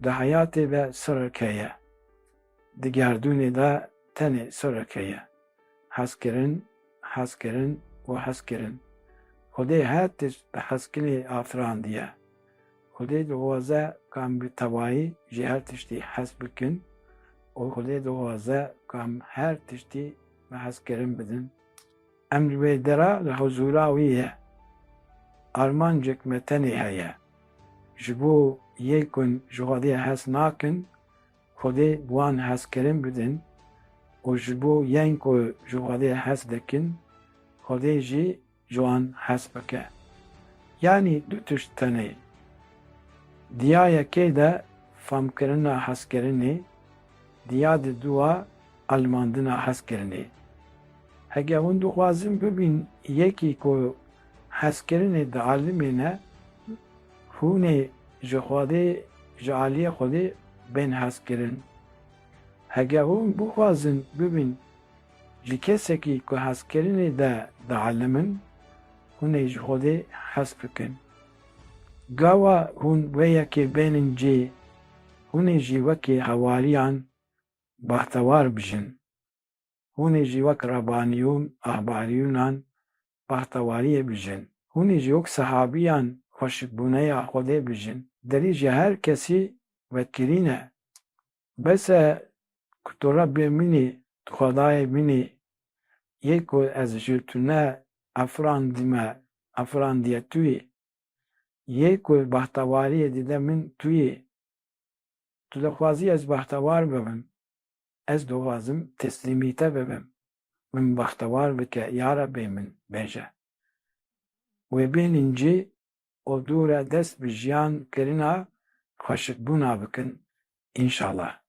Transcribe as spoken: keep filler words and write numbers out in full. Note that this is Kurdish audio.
Di heyatê de sirrek heye. Di gerdûnê de tenê sirrek heye. Hezkirin, hezkirin û hezkirin. Xwedê her tişt bi hezkirinê afirandiye. Xwedê dixwaze ku em bi tevayî ji her tiştî hez bikin û Xwedê dixwaze ku em her tiştî bi hezkirin bidin. Em li wê dera li huzûra wî ye. Armancek me tenê heye. Ji bo yê ku ji Xwedê hez nakin, Xwedê bi wan hezkirin bidin û ji bo yên ku ji Xwedê hez dikin, Xwedê jî ji wan hez bike. Yanî du tişt tenê. Diya yekê de famkirina hezkirinê, diya di dûa elmandina hezkirinê. Heke hûn dixwazin bibîn yekî ku hezkirinê dialimêne, hûn ê ji Xwedê, ji aliyê Xwedê bên hezkirin. Heke hûn bixwazin bibîn ji kesekî ku hezkirinê de dialimin, hûn ê ji Xwedê hez bikin. Gawa hûn wê yekê bênin cê, hûn ê jî wekî hewariyan bextewar bijin. Hûn ê jî wek rebaniyûn, ahbariyûnan bextewariyê bijin. Hûn ê jî wek sehabiyan xweşikbûneya Xwedê bijin. Derî ji her kesî vekirîn e. Bes e ku tu Rebbê min î, tu Xwedayê min î, yê ku ez ji tune afirandime, afirandiye tu yî. Yê ku bextewariyê dide min tu yî. Tu dixwazî ez bextewar bibim. Ez dixwazim teslîmî te bibim. Min bextewar bike, ya Rebbê min, bêje. Wê bênin cî û dû re dest bi jiyan kirina xweşikbûna bikin, înşallah.